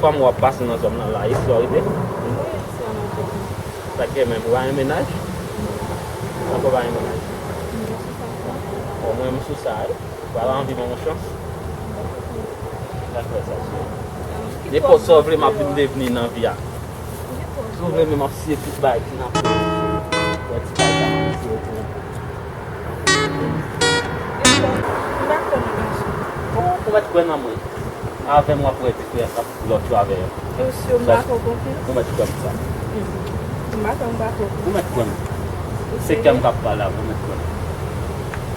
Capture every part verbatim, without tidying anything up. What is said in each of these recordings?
Kòman w ap pase nan zòn nan la, isi w rete? Wi, isi a m ap rete. Sa k gen menm, ou pa gen mennaj? Ankò pa gen mennaj? Non, se sa. Bon, mwen, m sou sa, wi. Ou pa anvi ban m yon chans? Dakò, sa se. Nenpòt sa w vle, m ap vin devni nan vi a. Si w vle, men m ap siye tout bagay ki nan peyi. Wè ti bagay sa, m ap siye tou. M pa kwè nan gason. Ou, ou mèt kwè nan mwen. Avè m w ap wè ti frè k ap lòt yo avè yo. Ou si m pa twò konfyan? Ou mèt kwè m sa. M pa kwè, m pa twò konfyan. Ou mèt kwè m. Se kè m k ap pale avè w, ou mèt kwè m.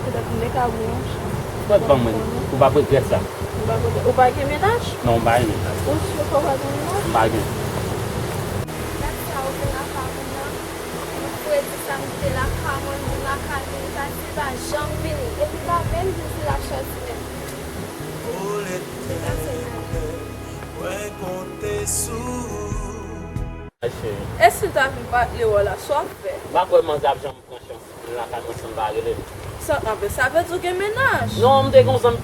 Petèt m te ka ba w yon chans. Ou mèt ban mwen. Ou p ap regrèt sa. Ou pa gen mennaj? Non, m pa gen mennaj. Ou si w pa gen mennaj? M pa gen. Dat sa ou vin lakay mwen nan, m fredi sa m kite lakay mwen, m vin lakay li, li pa di l pa janm vini. Epi l pa menm di m si l ap sòti menm. Se sa, se nan. Mwen konte sou. Ay, cheri. E si l ta vin pa lewò la, sa w ap fè? M pa kwè manzè ap janm pran chans. Vin lakay mwen san pa rele m. Sa, anben, sa vle di w gen mennaj? Non, m te gen yon zanmi.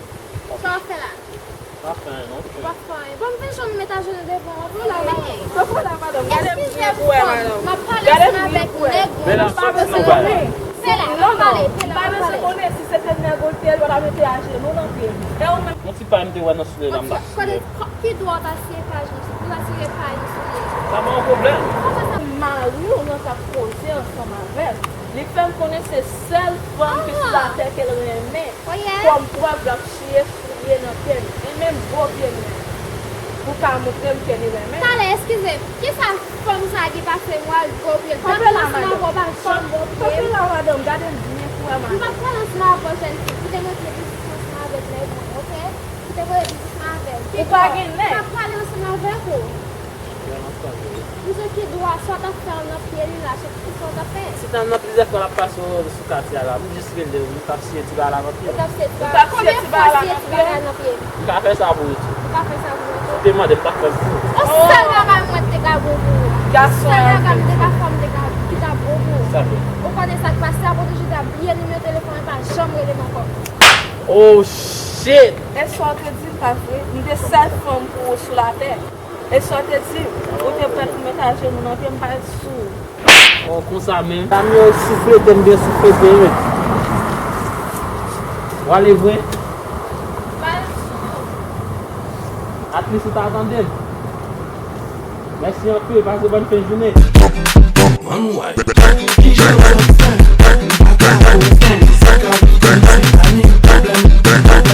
Sa w ap fè la? M pa fè anyen, non. Ou pa fè anyen. Bon, m vin jwenn m met ajenou devan w, antre la, madanm. Antre la, madanm. Gade m byen pou wè, madanm. Gade m byen pou wè. Men la, m pa bezwen konnen. Fè la, n ap pale, fè la, n ap pale. M pa bezwen konnen si se te nèg ou te ye, ou ta mete ajenou nan pye m. E ou menm? Yon ti pay m te wè nan soulye la, m t ap siye. Ki dwa w ta siye paj nan soulye? Ou ta siye pay nan soulye? Sa pa yon pwoblèm. Kòman sa? Mari w nan k ap koze ansanm avè l. Li fè m konnen se sèl fanm ki sou latè ke l renmen. Kòm prèv, l ap siye soulye nan pye m. E menm gwo pye m menm. Pou ka montre m ke li renmen. Talè, eskize m. Kisa fanm sa a gen pase m wè l gwo pye l? Kanpe la, madanm. Kanpe la, madanm. Gade m byen pou wè, madanm. M p ap pale ansanm avè w, jèn fi. Kite mwen fè biznis ansanm avèk nèg mwen, oke? Kite voye biznis mwen avè l. Ou pa gen nèg. M ap pale ansanm avèk ou. Misye ki dwa sa w t ap fè nan pye li la, se ki sa w t ap fè? Si t nan plizyè fwa l ap pase sou katye a la, m jis rele w, m t ap siye ti bagay la nan pye l. Ou t ap siye ti bagay la nan pye l? M ka fè sa pou ou tou. Ou ka fè sa pou ou tou? Si w te mande m, m t ap fè l pou ou. Yon sèl bagay mwen te ka bon pou ou. Yon sèl bagay m te ka fè, m te ka, ki t ap bon pou ou. Sa vre. Ou konnen sa k pase a, kote Jida byen nimewo telefòn, li pa janm rele m ankò. Oh shit! E sa w te di m pa vre? M te sèl fanm pou ou sou latè. E sa w te di m? Ou te prèt pou met ajenou nan pye m, pa sou. Oh, konsa menm. Dam yo souflete m byen souflete, wi. W ale vre? At least ou ta tande m. Mèsi anpil, pase bòn fen jounen.